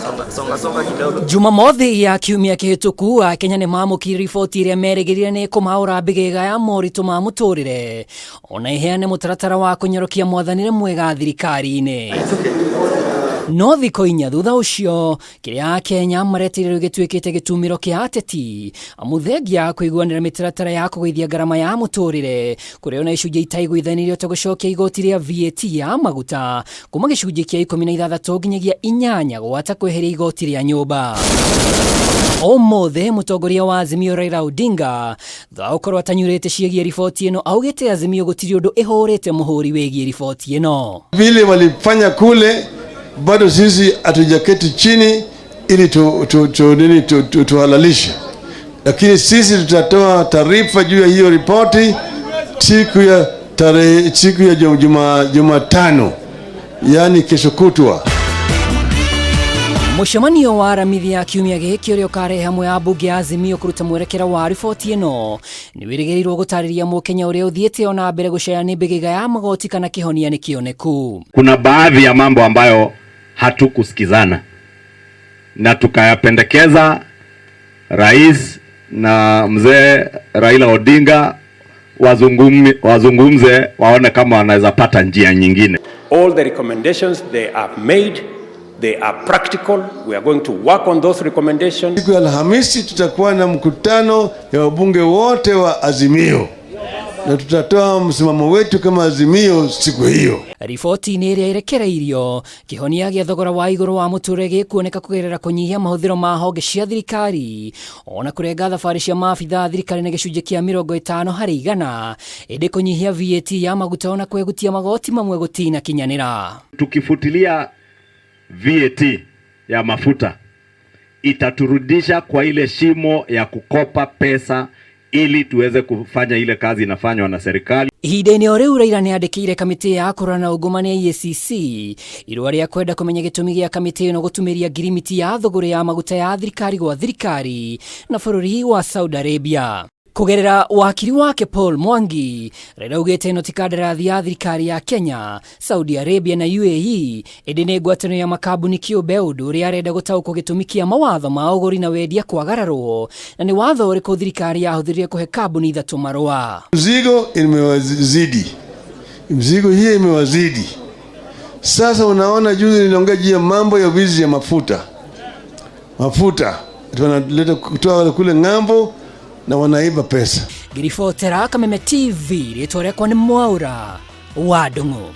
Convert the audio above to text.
Songa, songa, songa kidogo. Jumamothi ya kiumia kĩhĩtũku, Akenya nĩ mamũkire riboti ĩrĩa merĩgĩrĩire nĩ kũmaũra mbĩgĩga ya moritũ ma mũtũrĩre, ona ĩheane mũtaratara wa kũnyorokia mwathanĩre mwega thirikari-inĩ. No thikũ 4 thutha ũcio, kĩrĩa Akenya mareteire rĩu gĩtuĩkĩte gĩtumĩro kĩa ateti, amu thengia ya kũiguanĩra mĩtaratara ya kũgũithia ngarama ya mũtũrĩre, kũrĩ ona icunjĩ itaiguithanĩirio ta gũcokia igoti rĩa VAT ya maguta kuma gĩcunjĩ kĩa 16 nginyagia 8 gwata kweheria igoti rĩa nyũmba. Ũmũthĩ mũtongoria wa Azimio Raila Odinga thutha wa gũkorwo atanyurĩte ciĩgiĩ riboti ĩno augĩte Azimio gũtirĩ ũndũ ĩhũrĩte mũhũri wĩgiĩ riboti ĩno. Vile walifanya kule, bado sisi hatujaketi chini ili tuhalalishe, lakini sisi tutatoa taarifa juu ya hiyo ripoti siku ya tarehe, siku ya Jumatano, yani kesho kutwa. Mũcemanio wa Aramithi ya kiumia gĩkĩ ũrĩa ũkarehe hamwe ambunge a Azimio kũruta mwerekera wa riboti ĩno nĩ wĩrĩgĩrĩirwo gũtarĩria mũkenya ũrĩa ũthiĩte ona mbere gũcaya nĩ mbĩgĩga ya magoti kana kĩhonia nĩ kĩoneku. Kuna baadhi ya mambo ambayo hatukusikizana na tukayapendekeza rais na mzee Raila Odinga wazungumze waone kama wanaweza pata njia nyingine. All the recommendations they have made, they are practical. We are going to work on those recommendations. Siku ya Alhamisi tutakuwa na mkutano ya wabunge wote wa Azimio na tutatoa msimamo wetu kama Azimio siku hiyo. Riboti-inĩ ĩrĩa ĩrekereirio, kĩhonia gĩa thogora wa igũrũ wa mũtũrĩre gĩkuoneka kũgerera kũnyihia mahũthĩro ma honge cia thirikari, ona kũrenga thabarĩ cia maabitha a thirikari na gĩcunjĩ kĩa 50%, ĩndĩ kũnyihia VAT ya maguta ona kwegutia magoti mamwe gũtinakinyanĩra. Tukifutilia VAT ya mafuta itaturudisha kwa ile shimo ya kukopa pesa ili tuweze kufanya ile kazi inafanywa na serikali. Ihinda-inĩ o rĩu Raila nĩandĩkĩire kamĩtĩ ya kũrora na ungumania EACC irũa rĩa kwenda kũmenya gĩtũmi gĩa kamĩtĩ ĩno gũtumĩria ngirimiti ya thũgũrĩ ya maguta ya thirikari gwa thirikari na bũrũri wa Saudi Arabia. Kũgerera wakiri wake Paul Mwangi, Raila augĩte ĩno ti kandarathi ya thirikari ya Kenya, Saudi Arabia na UAE, ĩndĩ nĩ ngwatanĩro ya makambuni kĩũmbe, ũndũ ũrĩa arenda gũtaũkwo gĩtũmi kĩa mawatho ma ũgũri na wendia kwagararwo, na nĩ watho ũrĩkũ thirikari yahũthĩrire kũhe kambuni ithatũ marũa. Mzigo imewazidi, mzigo hii imewazidi. Sasa unaona, juzi niliongea juu ya mambo ya wizi ya mafuta. Mafuta wanaleta kutoa kule ng'ambo na wanaiba pesa. Ngĩribotera Kameme TV, rĩtwa rĩakwa nĩ Mwaura wa Ndung'u.